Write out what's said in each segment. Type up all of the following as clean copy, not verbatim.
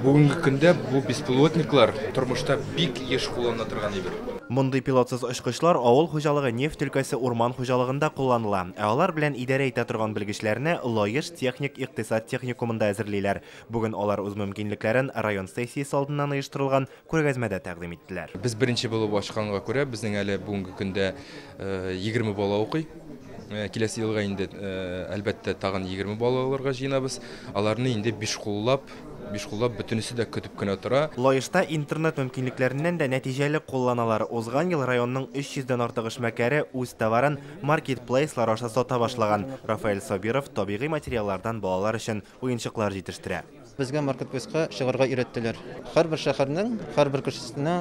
Бүгенге көндә бу беспилотниклар тормышта бик еш кулланыла торган әйбер. Мондый пилотсыз очкычлар авыл хуҗалыгы, нефть өлкәсе, урман хуҗалыгында кулланыла. Ә алар белән идарә итә торган белгечләрне Лаеш техник-икътисад техникумында әзерлиләр. Бүген алар үз мөмкинлекләрен район сессиясе алдыннан оештырылган күргәзмәдә тәкъдим иттеләр. Без беренче булып ачканга күрә, безнең әле бүгенге көндә 20 бала укый. Киләсе елга инде, әлбәттә, тагын 20 бала алырга җыенабыз. Аларны инде биш куллап, биш куллап бөтенесе дә көтеп кенә тора. Лаешта интернет мөмкинлекләреннән дә нәтиҗәле кулланалар. Узган ел районның 300 дән артык эшмәкәре үз товарын маркетплейслар аша сата башлаган. Рафаэль Сабиров табигый материаллардан балалар өчен уенчыклар җитештерә. Безгә маркетплейска чыгарга өйрәттеләр. Һәрбер шәһәрнең һәрбер кешесенә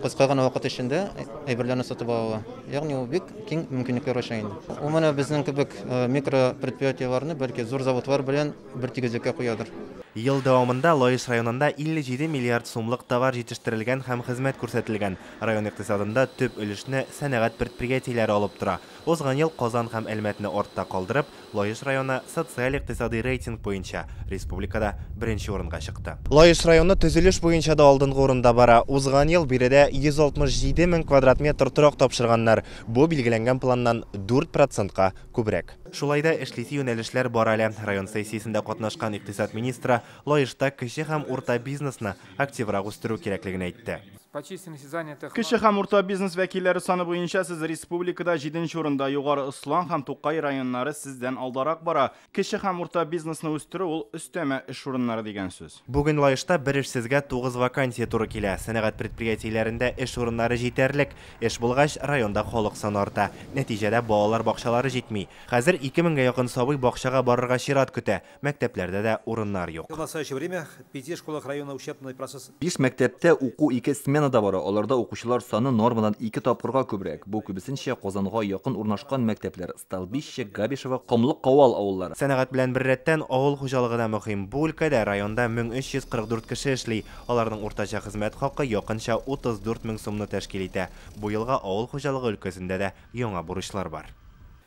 кыска гына вакыт эчендә әйберләрне сатып ала ала. Ягъни ул бик киң мөмкинлекләр ача инде. Ул менә безнең кебек микропредприятиеләрне бәлки зур заводлар белән бер тигезлеккә куядыр. Ел дәвамында Лаеш районында 57 миллиард сумлык товар җитештерелгән һәм хезмәт күрсәтелгән. Район икътисадында төп өлешне сәнәгать предприятиеләре алып тора. Узган ел Казан һәм Әлмәтне артта калдырып, Лаеш районы социаль-икътисадый рейтинг буенча республикада беренче урынга чыкты. Лаеш районы төзелеш буенча да алдынгы урында бара. Узган ел биредә 167 мең квадрат метр торак тапшырганнар. Бу билгеләнгән планнан 4 процентка күбрәк. Шулай да эшлисе юнәлешләр бар әле. Район сессиясендә катнашкан икътисад министры Лаешта кече һәм урта бизнесны активрак үстерү кирәклеген әйтте. Кече һәм урта бизнес вәкилләре саны буенча сез республикада 7 урында, Югары Ослан һәм Тукай районнары сездән алдарак бара. Кече һәм урта бизнесны үстерү ул өстәмә эш урыннары дигән сүз. Бүген Лаешта бер эшсезгә 9 вакансия туры килә. Сәнәгать предприятиеләрендә эш урыннары җитәрлек. Эш булгач, районда халык саны арта. Нәтиҗәдә балалар бакчалары җитми. Хәзер 2000гә якын сабый бакчага барырга чират көтә. Мәктәпләрдә дә урыннар юк. В настоящее время в 5 школах района учебный процесс. 5 мәктәптә уку 2 сменада бара. Аларда укучылар саны нормадан 2 тапкырга күбрәк. Бу күбесенчә Казанга якын урнашкан мәктәпләр. Столбище, Габишево, Комлык, Кавал авыллары. Сәнәгать белән беррәттән авыл хуҗалыгы да мөһим. Бу өлкәдә районда 1344 кеше эшли. Аларның уртача хезмәт хакы якынча 34 мең сумны тәшкил итә. Бу елга авыл хуҗалыгы өлкәсендә дә яңа бурычлар бар.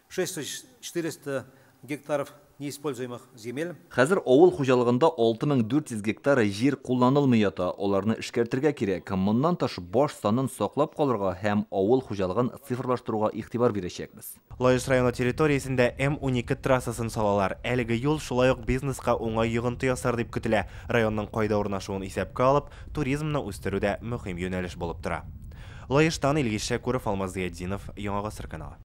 6400 гектаров неиспользуемых земель. Хәзер авыл хуҗалыгында 6400 гектар җир кулланылмый ята. Аларны эшкәртергә кирәк. Моннан тыш баш санын саклап калырга һәм авыл хуҗалыгын цифрлаштыруга игътибар бирәчәкбез. Лаеш районы территориясендә М12 трассасын салалар. Әлеге юл шулай ук бизнеска уңай йогынты ясар дип көтелә. Районның кайда урнашуын исәпкә алып, туризмны үстерү дә мөһим юнәлеш булып тора. Лаештан Илгиз Шәкүров, Алмаз Зыятдинов, Яңа Гасыр каналы.